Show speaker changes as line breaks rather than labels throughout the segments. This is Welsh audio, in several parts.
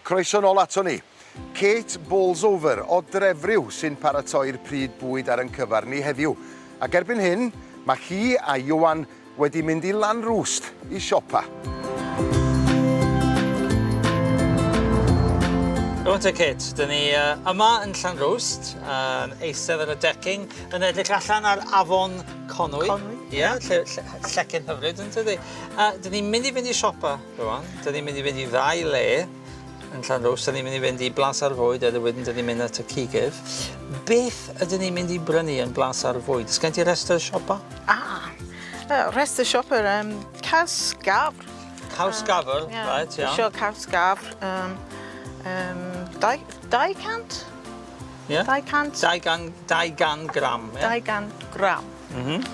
Croeso nôl ato ni. Kate Bolsover o Drefriw sy'n paratoi'r pryd bwyd ar ein cyfer ni heddiw. Ac erbyn hyn, mae hi a Ioan wedi mynd i Lanrwst i siopa.
Rwan te Kate, dyn ni yma yn Llanrwst, yn eistedd ar y decking, yn edrych allan ar afon Conwy.
Conwy.
Ie, yeah, lle, lle, llecyn hyfryd yn tydi. Dyn ni'n mynd i fynd i siopa rwan, dyn ni'n mynd i fynd i ddau le yn Llanrwst, dyn ni'n mynd i fynd i Blas ar Fwyd, a wedyn dyn ni'n mynd at y cigydd. Beth ydyn ni'n mynd i brynu yn Blas ar Fwyd? Sgen ti restr siopa?
Ah, restr siopa, caws gafr.
Caws gafr, reit, iawn.
Isio caws gafr, 200?
Ie?
200.
200, 200 gram, ie?
200 gram.
Mhm.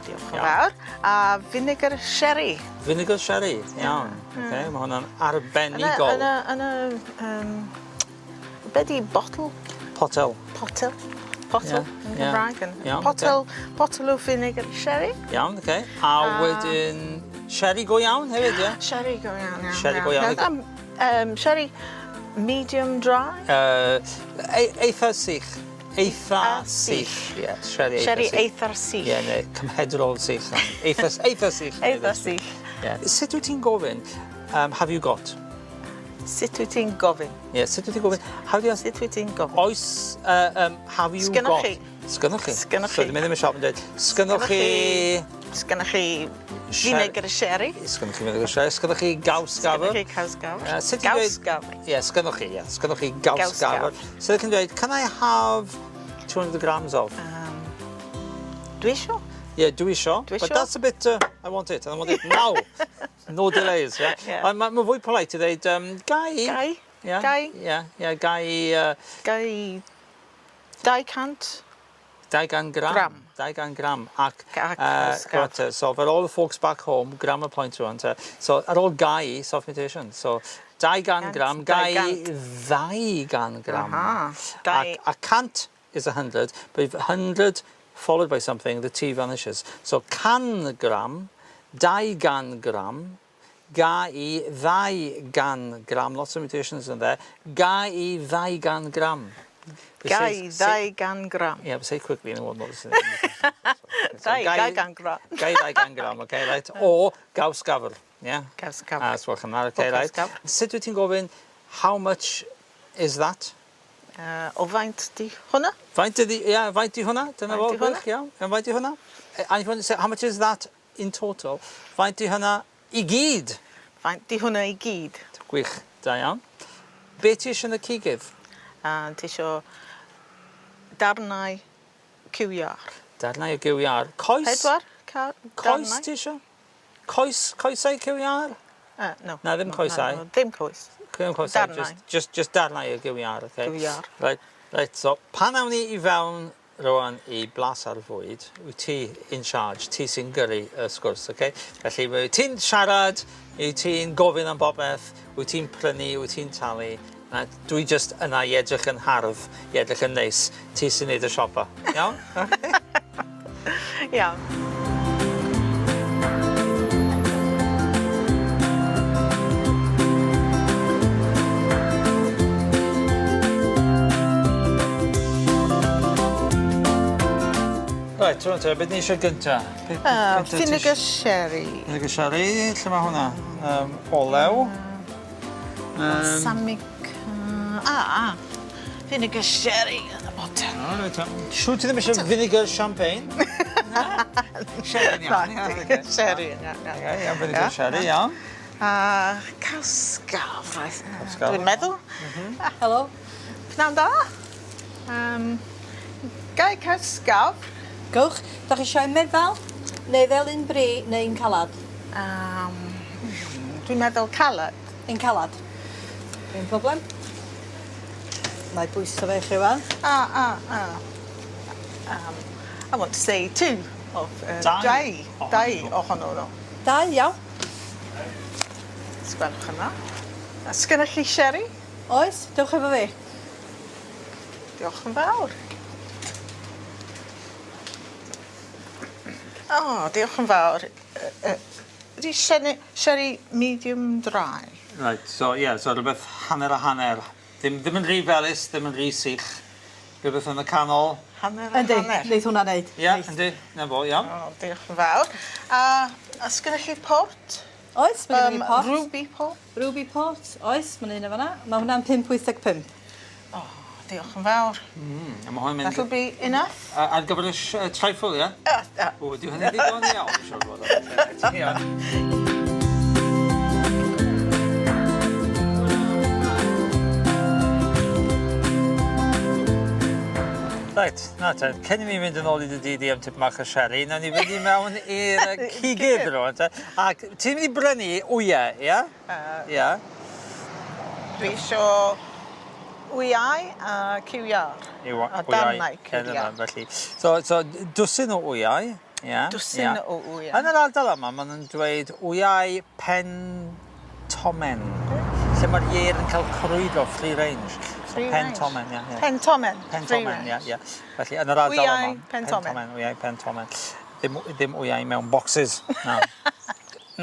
Diolch yn fawr. A finegr sherry.
Finegr sherry, iawn. Oce, mae hwnna'n arbenigol.
Yn y, yn y, yn y, be di bottle?
Potel.
Potel. Potel
yeah.
yn Gymraeg. Yeah.
Iawn,
potel, okay. Potel o finegr sherry.
Iawn, oce. Okay. A wedyn, sherry go iawn hefyd, ie?
Sherry go iawn, iawn.
Sherry go iawn.
Sherry medium dry?
Eitha sych. Eitha sych. Ie, sherry eitha
sherry sych. Eitha sych.
Ie, neu cymhedrol sych. Eitha, eitha sych.
Eitha sych.
Yeah. Sut wyt ti'n gofyn, have you got?
Sut wyt ti'n gofyn?
Ie, yeah, sut wyt ti'n gofyn? How do you ask?
Sut wyt ti'n gofyn?
Oes, have you
Sgynnoch
got?
chi?
Sgynnoch chi?
Sgynnoch chi.
So dwi'n mynd i'm siop yn dweud, sgynnoch chi...
Sgynnoch chi finegr sherry?
Sgynnoch chi finegr sherry? Sgynnoch chi gaws gafr?
Sgynnoch chi caws gafr? Gaws gafr.
Ie, sgynnoch chi, ie. Sgynnoch chi gaws gafr. So ydych chi'n dweud, can I have 200 grams of?
Dwi isio.
Ie, dwi isio.
Dwi isio.
But that's a bit, I want it, I want it now. No delays, yeah.
Yeah.
Ond mae'n fwy polite i dweud, gai.
Gai.
Yeah.
Gai.
Ie, ie, gai...
Gai 200.
200 gram.
Gram.
200 gram. Ac,
Ac uh,
so for all the folks back home, grammar point rwan te. So ar ôl gai, soft mutation. So 200 gram, gai 200 gram.
Aha.
Ac, a cant is 100, but if 100 followed by something, the T vanishes. So can gram, 200 gram, ga i 200 gram, lots of mutations in there, ga i 200 gram.
Ga i 200 gram.
Yeah, but say quickly and I won't notice it.
200 gram.
Ga i 200 gram, okay, right. O gaws gafr, yeah.
Gaws gafr.
Ah, os gwelwch yn dda, okay, right. Sut wyt ti'n gofyn, how much is that?
O faint di hwnna?
Faint ydi, yeah, faint di hwnna? Dyna fo, gwych, iawn. Faint di hwnna? And if you want to say, how much is that in total? Faint di hwnna i gyd?
Faint di hwnna i gyd?
Gwych, da iawn. Be ti eisiau yn y cigydd?
Ti eisiau darnau cyw iâr.
Darnau o gyw iâr. Coes?
Pedwar darnau.
Coes ti eisiau? Coes, coesau cyw iâr?
No.
Na, ddim coesau.
No, ddim coes.
Ddim coesau,
Darnau.
just darnau o gyw iâr, okay.
Cyw iâr.
Right, right, so pan awn ni i fewn rwan i Blas ar Fwyd, wyt ti in charge, ti sy'n gyrru y sgwrs, okay? Felly, wyt ti'n siarad, wyt ti'n gofyn am bopeth, wyt ti'n prynu, wyt ti'n talu, a dwi just yna i edrych yn hardd, i edrych yn neis, ti sy'n neud y siopa. Iawn? Okay.
Iawn.
Reit, rwan te, beth ni eisiau gynta?
Vinegar sherry.
Vinegar sherry, lle mae hwnna? Olew.
Balsamic. Vinegar sherry yn y botel.
O, reit. Siŵr ti ddim eisiau vinegar champagne? Na? Sherry yn iawn.
Sherry yn iawn.
Ie, iawn, vinegar sherry, iawn.
A caws gafr, dwi'n meddwl.
Helo.
Pnawn da. Ga i caws gafr?
Gowch. Da chi eisiau meddal, neu felyn bri, neu un calad?
Dwi'n meddwl calad.
Un calad. Dim problem. Mae bwyso fe i chi wan.
I want to say two of dau. Dau ohonyn nhw.
Dau, iawn.
Sgwelwch yna. Sgynnoch chi sherry?
Oes, dewch efo fi.
Diolch yn fawr. O, diolch yn fawr. Ydy sherry medium dry?
Reit, so ie, so rhywbeth hanner a hanner. Ddim ddim yn rhy felys, ddim yn rhy sych. Rhywbeth yn y canol.
Hanner a
Yndi,
hanner.
neith hwnna neud.
Ie, yndi, 'na fo, iawn.
O, diolch yn fawr. A o's gynnoch chi port?
Oes, ma' gynnon ni port.
Ruby port?
Ruby port, oes, ma' 'na un yn fan 'na. Ma' hwnna'n 5.85.
O, diolch yn fawr.
A ma' hwn yn mynd...
That'll be enough.
A- Ar gyfer y sh- y trifle, ie? O, dyw hynny ddigon iawn, siŵr o fod. Ie. Reit, na te, cyn i mi fynd yn ôl i dy dŷ di am tipyn bach o sherry, nawn ni fynd i mewn i'r cigydd rŵan te. Ac ti'n mynd i brynu wyau, ie? Ie.
Dwi isio wyau a cyw iâr. A darnau cyw iâr.
Felly. So, so dwsin o wyau. Yeah,
dwsin
yeah.
o wyau.
Yn yr ardal yma, maen nhw'n dweud wyau pen tomen. Lle mae'r ieir yn cael crwydro, free range. So
free
pen
range.
tomen, ie. Yeah, yeah.
Pen tomen.
Pen tomen, ie, ie. Felly, yn yr ardal yma.
Wyau pen tomen.
Pen tomen, wyau pen tomen. Ddim, ddim wyau mewn boxes. Na.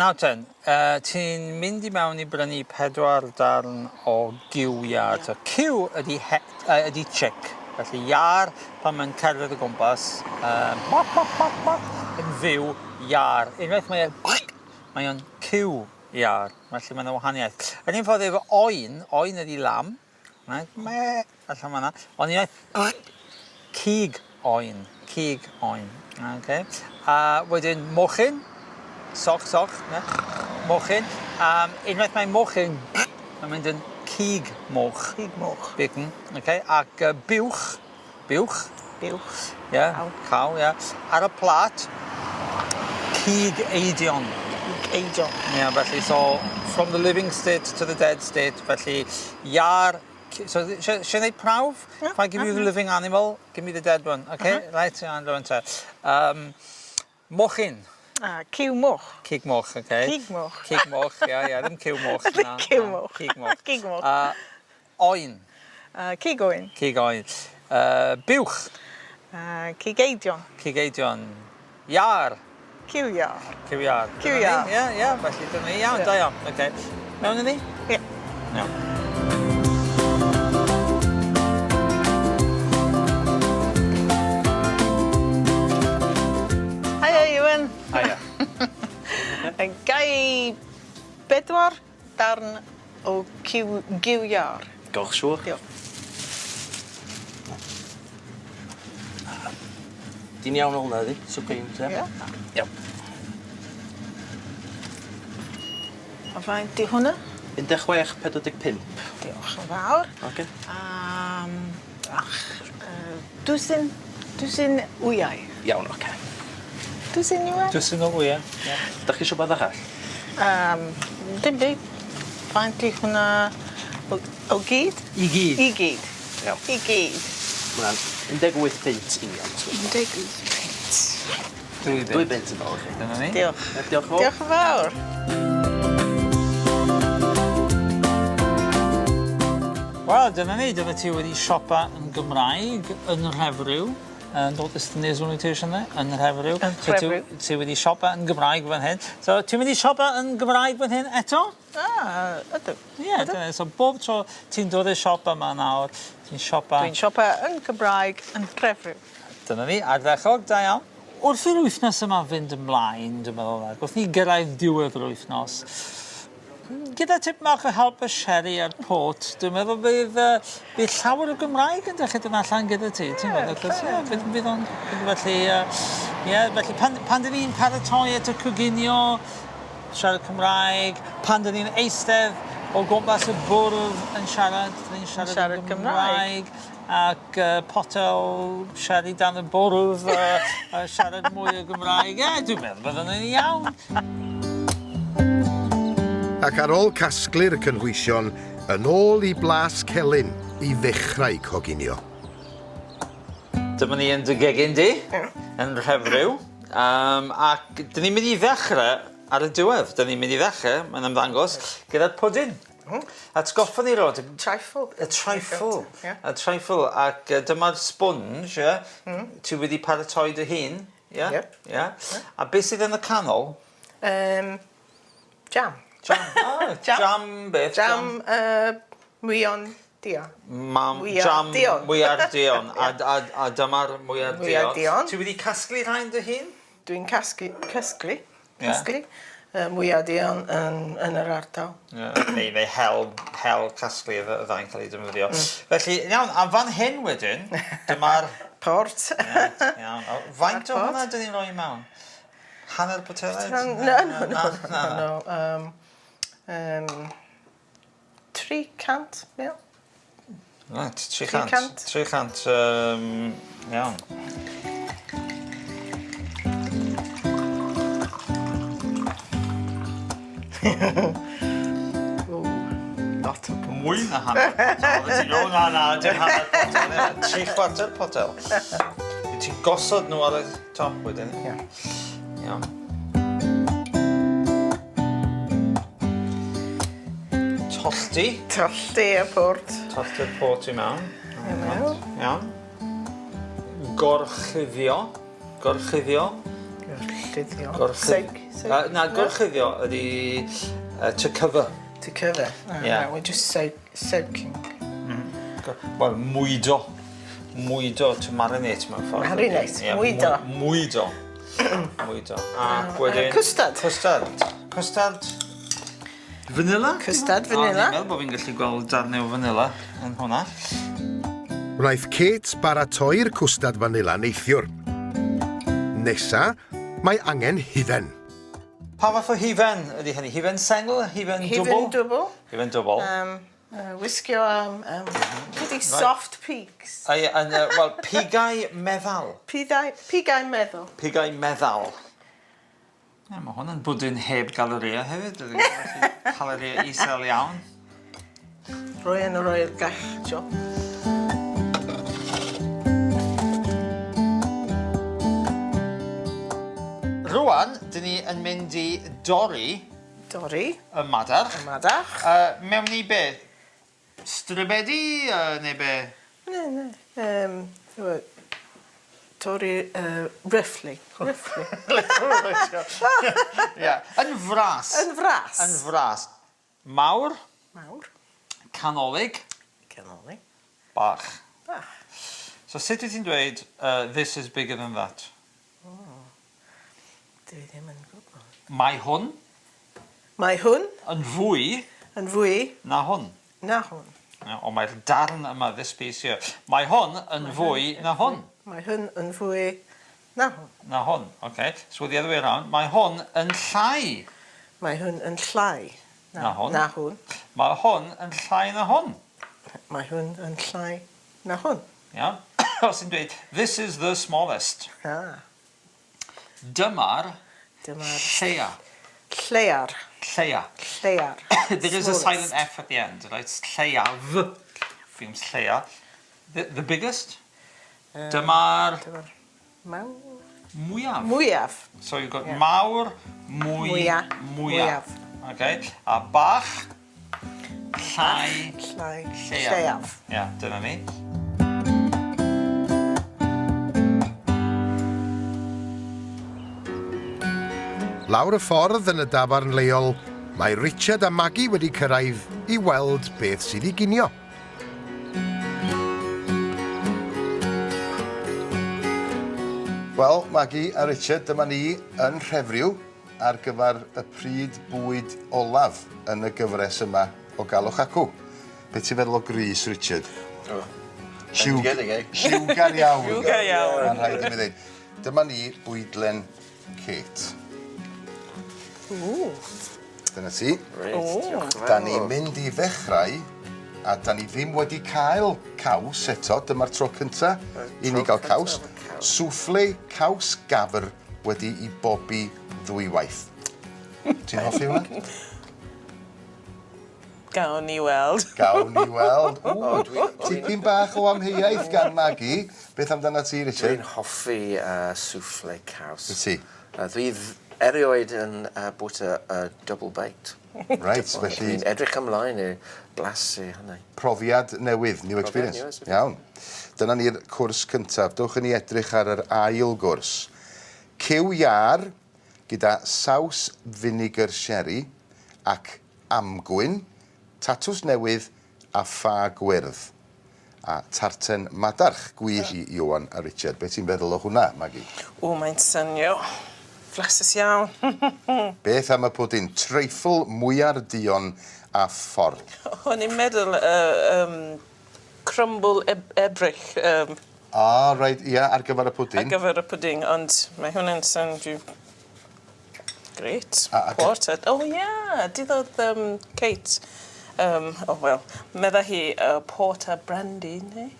Nawr ten, uh, ti'n mynd i mewn i brynu pedwar darn o gyw iâr. So, cyw ydy, he, uh, ydy chick. Felly iâr, pan mae'n cerdded o gwmpas, uh, bop, bop, bop, bop, yn fyw iâr. Unwaith mae e, mae o'n cyw iâr. Felly mae'n wahaniaeth. Yr un ffordd efo oen, oen ydy lam, Right, me, allan fan'na. Ond unwaith cig oen, cig oen. Okay. A wedyn mochyn, soch, soch, ne? Mochyn. Um, unwaith mae mochyn, mae'n mynd yn cig moch.
Cig moch.
Bacon, okay. Ac uh, buwch, buwch.
Buwch.
Ie, yeah, caw, caw, ie. Yeah. Ar y plat, cig eidion.
Cig eidion.
Ie, yeah, felly, so, from the living state to the dead state, felly, iar... So, eisiau gwneud prawf?
Yeah,
If I give you the living animal, give me the dead one. Okay, uh -huh. right, iawn, rwan te. Um, mochyn.
Ah, cyw moch.
Cig moch, okay.
Cig moch.
Cig moch, ie, ie, ddim cyw moch.
Na, cyw moch.
Cig moch.
Cig moch.
Oen.
Cig oen.
Cig oen. Buwch.
Cig eidion.
Cig eidion. Iâr.
Cyw iâr.
Cyw iâr.
Cyw iâr.
Ie, ie, felly dyna ni. Iawn, da iawn. Oce. Mewn â ni?
Ie.
Iawn.
Hiya Iwan.
Hiya.
Ga i bedwar darn o cyw gyw iâr.
Gowch siŵr.
Diolch.
Di'n iawn ôl 'na ydi? Supreme te?
Ie.
Iawn.
A faint 'di hwnna?
16 45.
Diolch yn fawr.
Oce.
Am ach yy dwsin dwsin wyau.
Iawn oce.
Dwsin wyau?
Dwsin o wyau. Ie.
Dach chi isio wbath arall?
Yym dim byd. Faint 'di hwnna o o gyd?
I gyd?
I gyd.
Iawn.
I gyd.
Ma' wnna'n 18 punt union.
18 punt.
Dwy bunt.
Dwy bunt yn ôl i chi.
Dyna ni.
Diolch.
Diolch yn fowr.
Diolch yn fawr.
Wel, dyna ni. Dyna ti wedi siopa yn Gymraeg yn Rhefriw. And notice the nasal mutation there, yn Rhefriw.
Yn Rhefriw.
So ti, ti wedi siopa yn Gymraeg fan hyn. So, ti'n mynd i siopa yn Gymraeg fan hyn eto?
Ah, ydw.
Ie, yeah, dyna. So, bob tro ti'n dod i'r siop yma nawr, ti'n siopa...
Dwi'n siopa yn Gymraeg yn Rhefriw.
Dyna ni, ardderchog, da iawn. Wrth i'r wythnos yma fynd ymlaen, dwi'n meddwl, ac wrth ni gyrraedd diwedd yr wythnos, gyda tip bach o help y sherry a'r port, dwi'n meddwl bydd, uh, bydd llawer o Gymraeg yn dechrau dod allan gyda ti, ti'n gwybod, achos ie, bydd, bydd o'n, felly, uh, ie, felly pan, pan dyn ni'n paratoi at y coginio, siarad Cymraeg, pan dyn ni'n eistedd o gwmpas y bwrdd yn siarad, dyn ni'n siarad,
siarad
Gymraeg.
Cymraeg.
Ac uh, potel sherry dan y bwrdd a, a siarad mwy o Gymraeg. Ie, dwi'n meddwl byddwn ni'n iawn.
Ac ar ôl casglu'r cynhwysion, yn ôl i Blas Celyn i ddechrau coginio.
Dyma ni yn dy gegin di, yn Rhefriw. Um, ac dyn ni'n mynd i ddechrau ar y diwedd. Dyn ni'n mynd i ddechrau, mae'n ymddangos, gyda'r pwdin. Atgoffa ni Rod.
Trifle.
Y trifle.
Ie.
Y trifle. Ac yy dyma'r sponge, ie? Hmm. Ti wedi paratoi dy hun, ie?
Ie.
Ie. A beth sydd yn y canol?
Yym jam.
Jam. Oh, jam. Jam beth?
Jam uh, mwyon duon.
Mam, mwyar jam duon. mwyar duon. A, a, a dyma'r mwyar duon.
Mwyar duon.
Ti wedi casglu rhain dy hun?
Dwi'n casglu, casglu, casglu yeah. mwyar duon yn, yn yr ardal.
Yeah. neu, neu hel, hel casglu y ddau'n cael ei defnyddio. Mm. Felly, iawn, a fan hyn wedyn, dyma'r...
Port.
Right, iawn. Faint o hwnna dyn ni'n rhoi mewn? Hanner botelaid?
No, no, no, no, no. Um, um, 300 mil.
Right, 300. 300, um, iawn.
Ooh, lot o bwyd.
Mwy na hanner potel. O, na, na, dim hanner potel. Tri chwarter potel. Ti'n gosod nhw ar y top wedyn.
Ie.
Iawn. Tollti.
Tollti y port.
Tollti'r port i mewn.
I mewn.
Iawn. Gorchuddio. Gorchuddio.
Gorchuddio.
Gorchudd...
Soak.
Na, gorchuddio ydi to cover.
To cover. Oh,
Yeah.
We're just soak, soaking.
Wel, mwydo. Mwydo to marinate mewn ffordd.
Marinate,
Ie,
mwydo.
Mwydo. Mwydo. Ac wedyn...
Cwstard.
Cwstard. Cwstard. Vanilla?
Cwstard vanilla.
O, ni'n meddwl bod fi'n gallu gweld darnau o vanilla yn hwnna.
Wnaeth Kate baratoi'r cwstard vanilla neithiwr. Nesa, mae angen hufen.
Pa fath o hufen ydy hynny? Hufen sengl? Hufen dwbl?
Hufen dwbl.
Hufen dwbl.
Um, wisgio am pretty soft peaks.
Ai, yn, wel, pigau meddal.
Pigau, pigau meddal.
Pigau meddal. Ie, mae hwn yn bwdin heb galoria hefyd. Caloria isel iawn.
Rhoi yn rhoi'r gallio.
Rwan, dyn ni yn mynd i dorri...
Dorri.
Y madarch.
Y madarch.
Mewn i be? Stribedi neu be?
Ne, ne. Um, torri roughly. Roughly.
Ie. Yn fras.
Yn fras.
Yn fras. Mawr.
Mawr.
Canolig.
Canolig.
Bach.
Bach.
So sut wyt ti'n dweud uh, this is bigger than that?
Oh. Dwi ddim yn gwybod.
Mae hwn.
Mae hwn.
Yn fwy.
Yn fwy.
Na hwn.
Na hwn.
Ond mae'r darn yma, this piece here. Mae hwn yn fwy na hwn.
Mae hwn yn fwy na hwn.
Na hwn, okay. So the other way around. Mae hwn yn llai.
Mae hwn yn llai.
Na hwn.
Na hwn.
Mae hwn yn llai na hwn.
Mae hwn yn llai na hwn.
Iawn. Os ti'n dweud, this is the smallest.
Ah.
Dyma'r
Dyma'r
lleia.
Lleiar.
Lleia.
Lleiar.
There is a silent F at the end, right? Lleiaf. Becomes lleia. The, the biggest? Dyma'r...
Dyma'r mawr.
Mwyaf.
Mwyaf.
So you've got
Yeah.
mawr, mwy,
Mwya,
mwyaf.
mwyaf.
Okay. A bach, llai,
Llai.
lleiaf.
Lleiaf.
Ia, dyna ni.
Lawr y ffordd yn y dafarn leol, mae Richard a Maggie wedi cyrraedd i weld beth sydd i ginio. Wel, Maggie a Richard, dyma ni yn Rhefriw ar gyfer y pryd bwyd olaf yn y gyfres yma o Galwch Acw. Be ti'n feddwl o grys, Richard?
O.
Lliw-
Bendigedig, eh?
Lliwgar iawn.
Lliwgar iawn.
Mae'n rhaid i mi ddweud. Dyma ni bwydlen Kate.
Ww.
Dyna ti.
Reit, diolch yn fawr.
Da ni'n mynd i ddechrau, a da ni ddim wedi cael caws eto. Dyma'r tro cynta i ni gael caws. Soufflé caws gafr wedi i bobi ddwywaith. Ti'n hoffi hwnna?
Gawn ni weld.
Gawn ni weld. Ww, tipyn bach o amheuaeth gan Maggie. Beth amdana ti, Richard?
Dwi'n hoffi uh, soufflé caws.
Wyt ti?
Dwi erioed yn uh, bwyta double baked.
Reit, felly...
Dwi'n edrych ymlaen i blasu hynny.
Profiad newydd, new experience.
Profiad newydd.
Iawn. Dyna ni'r cwrs cyntaf. Dewch i ni edrych ar yr ail gwrs. Cyw iâr gyda saws finegr sherry. ac amgwyn, tatws newydd a ffa gwyrdd. A tarten madarch gwych i Ioan a Richard. Be ti'n feddwl o hwnna, Magi?
O, mae'n swnio flasus iawn.
Beth am y pwdin treiffl mwyar duon a phort?
O'n i'n meddwl yy yym crumble eb- ebrych yym...
Ah reit, ia, ar gyfer y pwdin.
Ar gyfer y pwdin, ond mae hwnna'n sowndio grêt.
A, a
Port a... O ia, diddodd yym Kate yym o wel, medda hi yy port a brandy neu?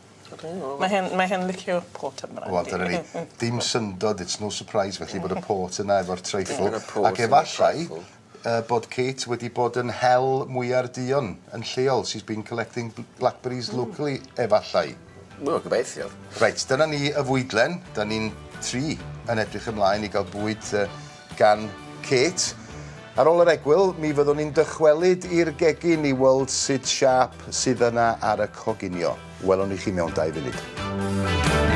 Mae hi'n mae hi'n licio port a brandy.
Wel dyna ni. Dim syndod, it's no surprise felly bod y port yna efo'r treiffl.
Dim y port
Ac efallai yy bod Kate wedi bod yn hel mwyar duon yn lleol. She's been collecting blackberries locally efallai.
Wel, gobeithio.
Reit, dyna ni y fwydlen. Da ni'n tri yn edrych ymlaen i gael bwyd gan Kate. Ar ôl yr egwyl, mi fyddwn ni'n dychwelyd i'r gegin i weld sut siâp sydd yna ar y coginio. Welwn ni chi mewn dau funud.